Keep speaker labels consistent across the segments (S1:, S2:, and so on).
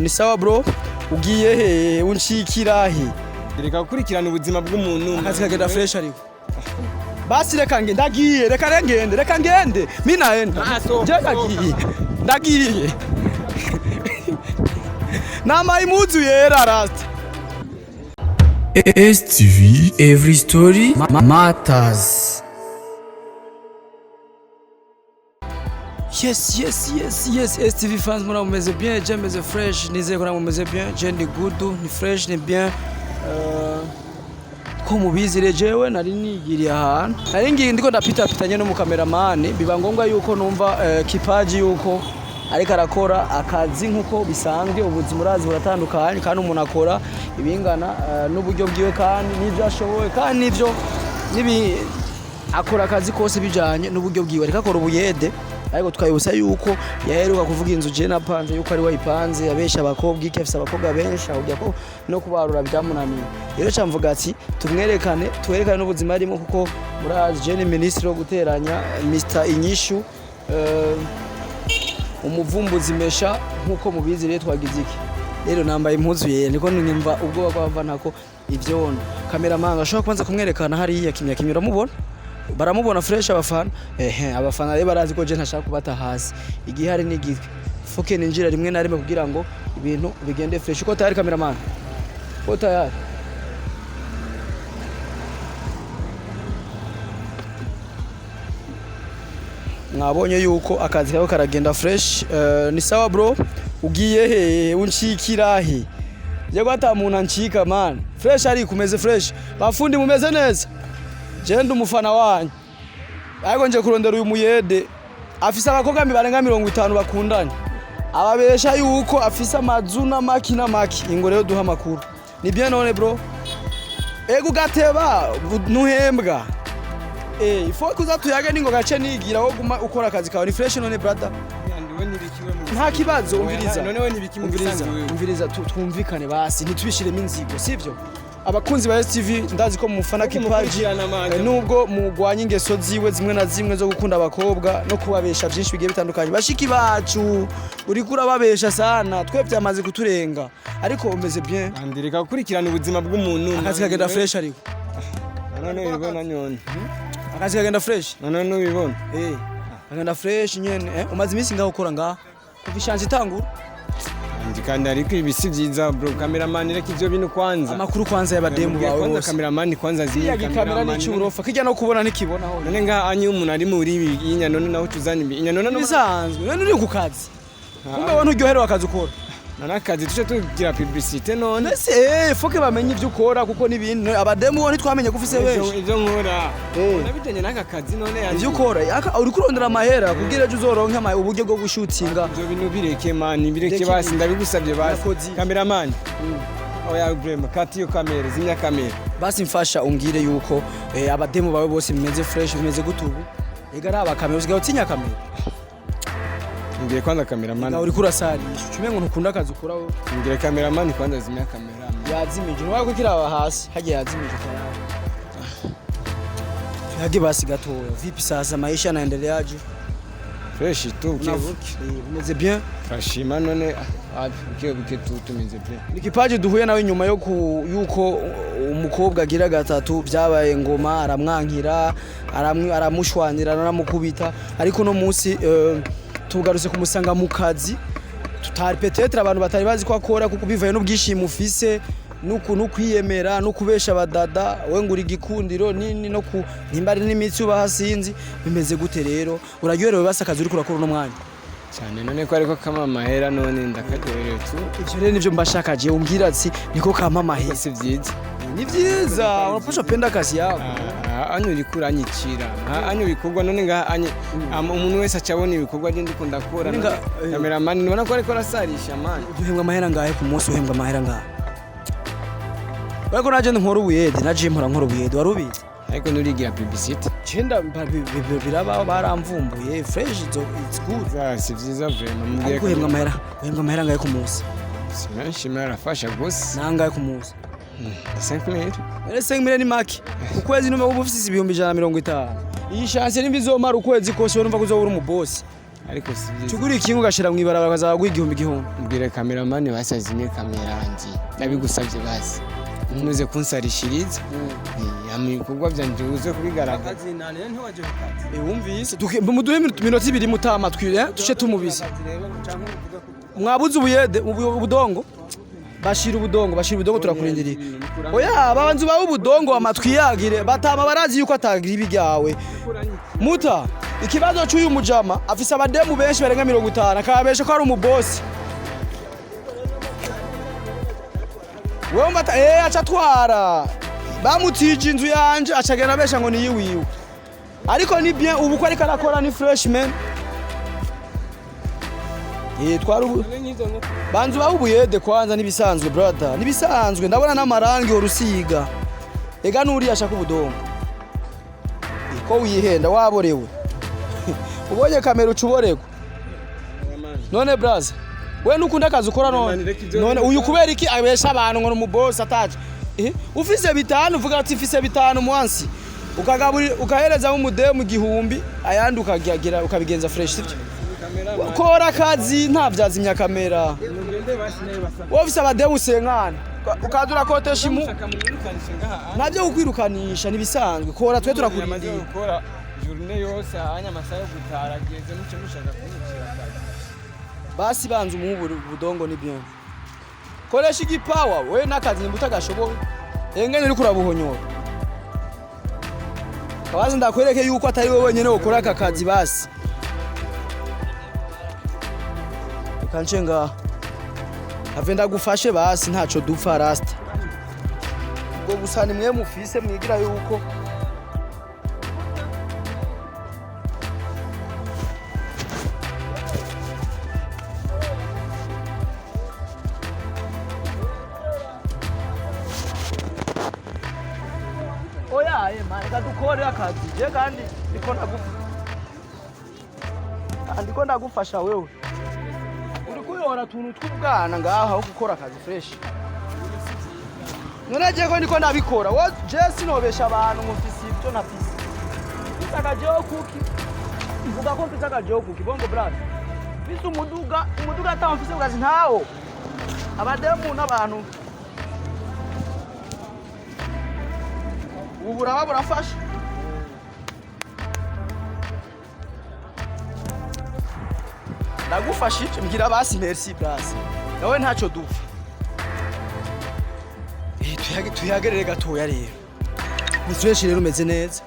S1: Ni sawa bro, ugiye he? Unshikira he?
S2: Reka gukurikirana ubuzima bw'umuntu.
S1: Akazi kagenda fresh, ariko basi reka nge ndagiye, reka ngende, reka ngende, mi naenda.
S2: Ah, sohoka,
S1: je ndagiye, ndagiye, nambaye impuzu yera rasta.
S3: STV Every Story Matters.
S1: Yes, STV fans, mura mumeze bien? Je meze fresh, nizeye ko namwe mumeze bien. Je ndi good, ni fresh, ni bien. Ko mubizi rero, jewe nari nigiriye ahantu, nari ngiye ndiko ndapitapitanye n'umukameramani, biba ngombwa yuko numva Kipaji yuko ariko arakora akazi nk'uko bisanzwe. Ubuzima urazi buratandukanye, kandi umuntu akora ibingana n'uburyo bwiwe kandi n'ibyo ashoboye kandi n'ibyo nibi akora akazi kose bijanye n'uburyo bwiwe, ariko akora ubuyede. Ariko tukayibutsa yuko yaheruka kuvuga inzu je napanze, yuko ari wayipanze, yabesha abakobwa iki, afise abakobwa benshi, ahubwo ko no kubarura byamunaniye. Rero ca mvuga ati tumwerekane, twerekane n'ubuzima arimo, kuko murazi je ni minisitiri wo guteranya, Mr Inyishu, umuvumbuzi mesha nkuko mubizi. Rero twagize iki? Rero nambaye impuzu yera, niko nimva ubwoba kwava ntako ivyondo. Cameraman ashobora kubanza kumwerekana hariya kimya kimya, uramubona, baramubona fresh abafana. Ehe, abafana rero barazi ko je ntashaka kubata hasi, igihe hari n'igihe foke ninjira rimwe na rimwe kugira ngo ibintu bigende fresh. Uko tayari cameraman? Uko tayari? Mwabonye yuko akazi kawe karagenda fresh. Ni sawa bro, ugiye he? Unshikira he? Je ko ata muntu ancika man. Fresh, ariko umeze fresh? Bafundi mumeze neza? Je ndi umufana wanyu, ariko nje kurondera uyu muyede afise abakobwa barenga 50 bakundanye, ababesha yuko afise amazu n'amaki n'amaki. Ingo rero duha amakuru. Ni bien none bro? Ego ugateba ntuhembwa. Ifo kuza tuyage ningo gace nigira wo guma ukora akazi kawe. Ni fresh none brother? Nta kibazo, umviriza.
S2: None we nibiki mu
S1: Umviriza,
S2: bisanzwe wewe?
S1: umviriza, twumvikane basi, ntitubishiremo inzigo, sivyo? Abakunzi ba STV ndazi ko mufana
S2: Kuko
S1: Kipaji,
S2: mukurikirana manje.
S1: nubwo mugwanya ingeso ziwe zimwe na zimwe zo gukunda abakobwa no kubabesha byinshi bigiye bitandukanye. Bashiki bacu, uriko urababesha sana, twe byamaze kuturenga, ariko umeze bien?
S2: Andi reka gukurikirana ubuzima bw'umuntu.
S1: Akazi kagenda fresh, ariko
S2: None ubibona nyone?
S1: Akazi kagenda fresh.
S2: None nubibona?
S1: Kagenda fresh nyene. Umaze iminsi ngaho ukora ngaha kuva ishanze itangura?
S2: Andi kandi ariko ibi si byiza bro. Cameraman, reka ivyo bintu kwanza.
S1: Amakuru kwanza y'abademu
S2: Mubwire
S1: bawe
S2: kwanza
S1: bose.
S2: Cameraman kwanza
S1: Kiriya
S2: zimya.
S1: gikamera ni icy'uburofa, kijya no kubona ntikibona ho.
S2: None ngaha anyi umuntu ari muri ibi inya, none naho tuzana ibi inya none
S1: Ibisanzwe none uri ku kazi, kumbe wowe nturyoherewe akazi ukora.
S2: None akazi tuce tugira publicité none?
S1: Mbese foke bamenye ibyo ukora, kuko n'ibintu abademu bo ntitwamenye ko ufise benshi.
S2: Ivyo nkora nabijanye n'aka kazi none Andi.
S1: Ivyo ukora uriko urondera amahera kugira ejo uzoronke uburyo bwo gushutinga.
S2: Ivyo bintu bireke man, bireke.
S1: Reke.
S2: Basi ndabigusabye basi.
S1: Nakoze.
S2: Cameraman, oya vraiment, kati iyo kamera, zimya kamera.
S1: Basi mfasha umbwire yuko abademu bawe bose bimeze fresh, bimeze gute ubu? Ega ari abakamera, usigaye utinya kamera.
S2: Mbwire kwanza cameraman.
S1: Nga uriko urasarisha ucumengo ntukunda akazi ukora wowe.
S2: Mbwire cameraman kwanza zimya kamera.
S1: Yazimije, ntiwaba ko kiraba hasi hagiye, yazimije tayari. Tuyage basi gatoya. Vipi sasa, maisha yanaendeleaje?
S2: Fresh tu, buke buke.
S1: Umeze bien?
S2: Turashima none, buke buke tu, tumeze bien.
S1: Ni Kipaji duhuye nawe nyuma yo ku yuko umukobwa agira gatatu byabaye ngoma, aramwankira, aramushwanira, aramukubita, ariko no munsi tugarutse kumusanga mu kazi tutari peut-être abantu batari bazi ko akora, kuko bivaye n'ubwishimo ufise nuku kwiyemera no kubesha abadada we ngo uri igikundiro nini no ku nimba ari n'imitsi ubaha, sinzi bimeze gute. Rero uraryoherewe basi akazi uriko urakora uno mwanya?
S2: Cyane, none ko ariko kama amahera, none ndakaryoherewe tu.
S1: Ivyo rero nivyo mbashaka je, umbwira ati niko kampa amahera.
S2: Si byiza?
S1: Ni vyiza, unapaswa penda kazi yako.
S2: Ah, anyu uriko uranyicira. Anyu ibikorwa none ngaha anyu umuntu wese acabona ibikorwa je ndiko ndakora.
S1: None
S2: Cameraman, nubona ko ariko arasarisha man.
S1: Uhembwa amahera ngahe ku munsi? Uhembwa amahera ngahe? Ariko naje nkora ubuyede, naje mpora nkora ubuyede, wari ubizi?
S2: Ariko nturigira publicité.
S1: Cenda biraba baramvumbuye fresh, it's good.
S2: Za, si vyiza vraiment, mubwire.
S1: Ariko uhembwa amahera ngahe ku munsi?
S2: Si menshi, arafasha gusa.
S1: Nangahe ku munsi?
S2: 5000.
S1: Ere 5000 ni make ku kwezi, numva uba ufise 150,000. Iyi chance nimba izomara ukwezi kose, wowe numva ko uzoba uri umubosi.
S2: Ariko si byiza.
S1: Tugura ikinga ugashira mu ibarabara, bakazaguha igihumbi igihumbi.
S2: Mbwira cameraman basi azimye kamera yanjye, ndabigusabye basi, ntuze kunsarishiriza. Hama ibikorwa byanje uze kubigaragaza.
S1: Wumvise, muduhe iminota 2 mutama twi tuce tumubize. Mwabuze ubuyede, ubudongo, bashira ubudongo, bashira ubudongo, turakurindiriye. Oya, babanza ubahe ubudongo amatwi yagire batama, barazi yuko atagira ibiryawe. Muta ikibazo cy'uyu mujama, afise abademu benshi barenga 50, akababesha ko ari umubosi. Wewe mbata aca atwara, bamutije inzu yanje, acagenda abesha ngo ni yiwiwe. Ariko ni bien ubu ko ariko arakora, ni fresh man. Twari ubu banzu baho ubuyede kwanza, nibisanzwe brother, nibisanzwe. Ndabona n'amarangi urusiga ega nuri ashaka ubudongo. Ko wihenda waborewe, ubonye kamera uca uborerwa. None braza, we nukunda akazi ukora none? None uyu kubera iki abesha abantu ngo ni umubosi ataje? Ufise 5, uvuga ati mfise 5 mwansi, ukagaburi ukahereza umudemu 1000, ayandi ukagira ukabigenza fresh, sibyo? Kora akazi, nta vyazimya kamera. Wowe ufise abademu senkana, ukaza urakotesha imu ntabyo kukwirukanisha, nibisanzwe. Kora, twe turakurindiriye.
S2: Gukora journée yose hanya amasaha yo gutara ageze, muce mushaka kunyicira akazi.
S1: Basi banza umuhe ubudongo, ni bien. Koresha igipawa we n'akazi nimba utagashoboye, engene uriko urabuhonyora. Kabazi ndakwereke yuko atari wowe wenyene wokora aka kazi. Basi ukance ngaha, ave ndagufashe basi, ntaco dupfa rasta. Ubwo gusa ni mwe mufise mwigira yuko oya man, reka dukore akazi je, kandi ndiko ndagufa, ndiko ndagufasha. Wewe uri kuyora tuntu tw'ubwana ngaha aho gukora akazi fresh. None je ko ndiko ndabikora, wo je sinobesha abantu ngo mfise ibyo ntafise. Mfise akajeho kuki? Mvuga ko mfise akajeho kuki? Bongo brother, mfise umuduga, umuduga atawo mfise kukazi ntawo. Abademu n'abantu ubu buraba burafasha. Ndagufashije, mbwira basi merci basi, nawe ntacyo dupfa. Tuyagerere gatoya rero. Ni fresh rero, umeze neza,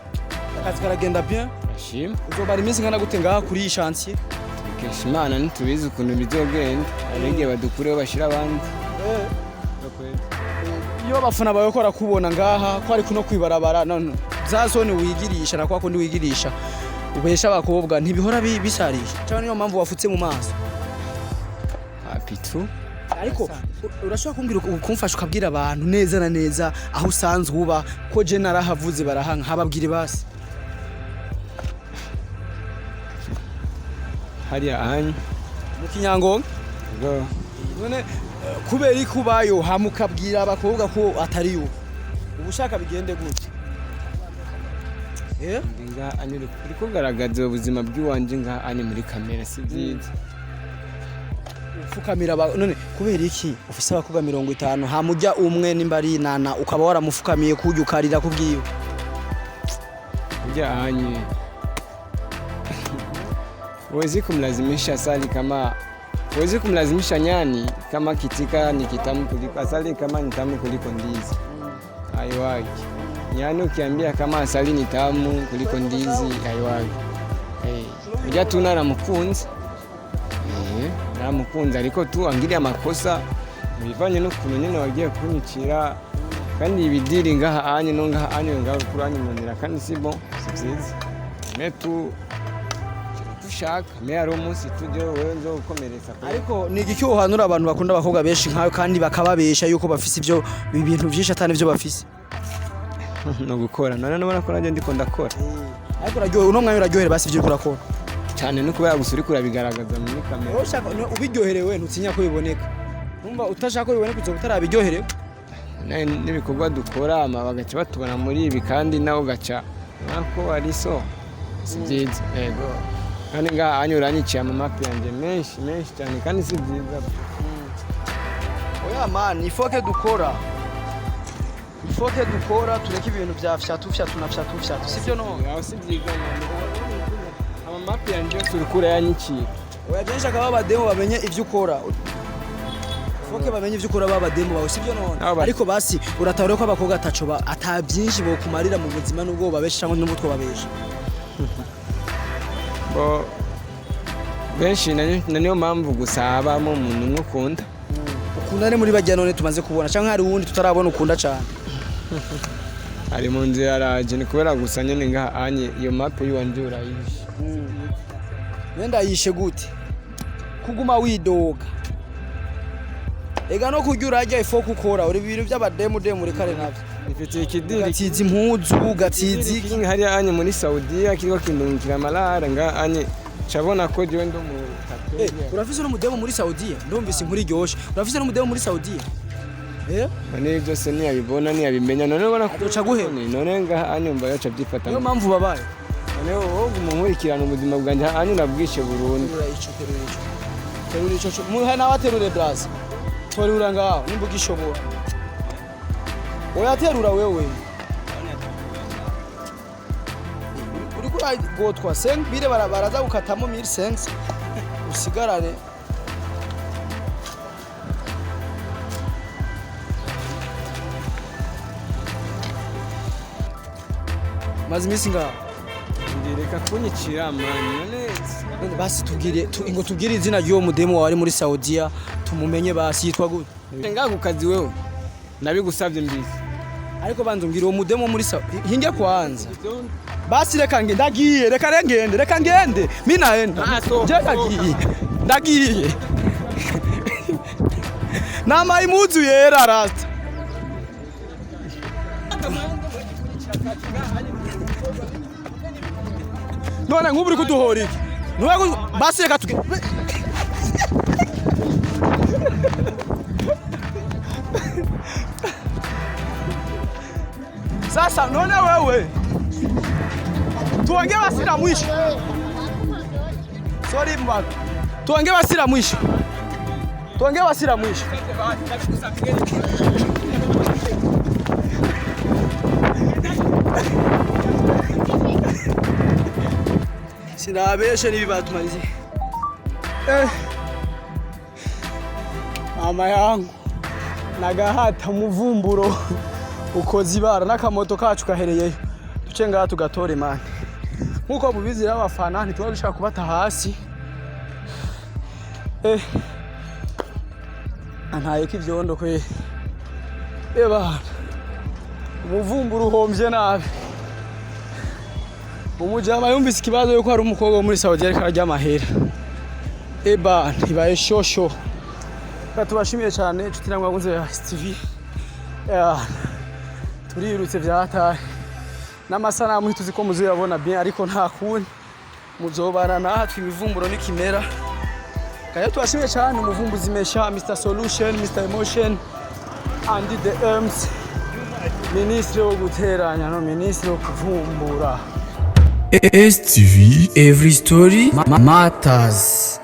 S1: akazi karagenda bien.
S2: Ashima.
S1: Uzobara iminsi ingana gute ngaha kuri iyi chantier?
S2: Tubikesha Imana, ntitubizi ukuntu bizogenda, hari igihe badukureho bashira abandi.
S1: Iyo abafana bawe ko barakubona ngaha ko ari kuno kwibarabara, none za zone wigirisha na kwa kundi wigirisha ubesha abakobwa, ntibihora bisarisha cyangwa niyo mpamvu wafutse mu maso?
S2: Apitu.
S1: Ariko urashobora kumbwira, kumfasha ukabwira abantu neza na neza aho usanzwe uba, ko je narahavuze barahanka, hababwire basi.
S2: Hariya ahanye.
S1: Mu Kinyangonga?
S2: Ubwo.
S1: None kubera iki ubayo hama ukabwira abakobwa ko atari yo? Uba ushaka bigende gute?
S2: Ndi ngaha anye, uri kugaragaza ubuzima bw'iwanje ngaha anye muri kamera, si byiza.
S1: Upfukamira none kubera iki ufise abakobwa 50, hamujya umwe nimba ari nana ukaba waramufukamiye kurya ukarira kubwiwe?
S2: Kuja anye huwezi kumlazimisha asali kama huwezi kumlazimisha nyani kama kitika ni kitamu kuliko asali, kama ni tamu kuliko ndizi, haiwaki. Nyani ukiambia kama asali ni tamu kuliko ndizi, haiwaki. Hey, ujya tu naramukunze, naramukunze, ariko tu angiriye amakosa bivanye n'ukuntu nyine wagiye kunyicira, kandi ibidiri ngaha anye no ngaha anye ngaha kuranyinonera, kandi si bon, si byiza. Mais tu ushaka mais hari umunsi tujye wewe nzogukomeretsa.
S1: Ariko ni igiki uhanura abantu bakunda abakobwa benshi nkawe kandi bakababesha yuko bafise ibyo ibintu byinshi atari ibyo bafise?
S2: No gukora, none nubona ko nanjye ndiko ndakora.
S1: Ariko uraryohe uno mwanya, uraryohere basi ibyo uriko urakora.
S2: Cyane, no kubera gusa uriko urabigaragaza muri kamera.
S1: Wowe ushaka ubiryoherewe, ntutinya ko biboneka? Numva utashaka ko biboneka, uzoba utarabiryoherewe.
S2: N'ibikorwa dukora ama bagaca batubona muri ibi, kandi nawe ugaca ubona ko ari so, si byiza yego. Kandi ngaha anya uranyiciye amamapi yanje menshi menshi cyane, kandi si byiza.
S1: Oya man, il faut que dukora, il faut que dukora, tureke ibintu vya fyatu fyatu na fyatu fyatu, sivyo none?
S2: Aho si byiza man. Amamapi yanje yose uriko urayanyiciye.
S1: Oya, jenshi akaba abademu bamenye ivyo ukora. Faut que bamenye ivyo ukora, babademu bawe, sivyo none? Ariko basi uratahura ko abakobwa ataco ata byinshi bokumarira mu buzima, nubwo babesha cyangwa n'ubwo twababesha.
S2: Bo benshi na niyo mpamvu gusa habamo umuntu umwe ukunda.
S1: Ukunda ne muri bajya none tumaze kubona, cyangwa hari uwundi tutarabona ukunda cyane?
S2: Ari mu nzira araje, ni kubera gusa nyene ngaha anye iyo mapi yiwanje urayishe.
S1: Wenda yishe gute kuguma widoga? Ega no kurya urarya, ifo kukora uri ibintu by'abademu demu rekare navyo.
S2: Nifitiye ikidiri.
S1: Ugatiza impuzu, ugatiza iki?
S2: Kiri hariya anye muri Saudiya kiriko kindungikira amarara ngaha anye, cabona ko jewe ndo mu
S1: Urafise n'umudemu muri Saudiya? Ndumvise inkuru iryoshe, urafise n'umudemu muri Saudiya, eh?
S2: None byose ntiyabibona, ntiyabimenya, none ubona ko
S1: Azoca aguheba.
S2: None ngaha anye umva yaca abyifata.
S1: Niyo mpamvu babaye.
S2: None wowe umunkurikirana ubuzima bwanjye anye urabwishe burundu.
S1: Terura ico, terura ico, terura ico, muhe nawe aterure. Blaze, terura ngaho nimba ugishobora. Oya, terura wewe, uriko uragotwa 5 bire baraza gukatamo 1500 usigarane. Maze iminsi ngaho.
S2: Ndireka kunyicira mani none.
S1: None basi tubwire ingo tubwire izina ry'uwo mudemu wawe ari muri Saudiya tumumenye, basi yitwa gute?
S2: Ngaha ku kazi wewe nabigusabye mbizi.
S1: Ariko banza umbwire uwo mudemu wo muri Saudiya, hinge kwanza basi. Reka nge ndagiye, reka re ngende, reka ngende, mi naenda.
S2: Ah, sohoka,
S1: Je ndagiye, ndagiye, nambaye impuzu yera rasta. None nk'ubu uri kuduhora iki? Basi reka tuge. Sasa none wewe, tuongee basi la mwisho. Sorry mbana. Tuongee basi la mwisho. Tuongee basi la mwisho. Sinabeshe nibi batumalizie. Eh. Mama yangu nagahata umuvumburo ukoze ibara n'akamoto kacu kahereyeyo, duce ngaha tugatore mani. Nkuko mubizi rero abafana ntituba dushaka kubata hasi. Eh, antayeko ivyondo kwe. Ebana, umuvumburo uhombye nabi. Umujama yumvise ikibazo yuko hari umukobwa wo muri Saudi ariko ararya amahera. Ebana, ibaye shosho. Reka tubashimiye cyane inshuti namwe bakunzi ba STV. Turirutse vyataye n'amasanamu, ntituzi ko muzuyabona bien, ariko nta kundi, muzobana natwe imivumburo n'ikimera. Kaya tubashimiye cyane umuvumbuzi Mesha, Mr Solution, Mr Emotion and the M's, ministre wo guteranya no ministre wo kuvumbura.
S3: STV Every Story Matters.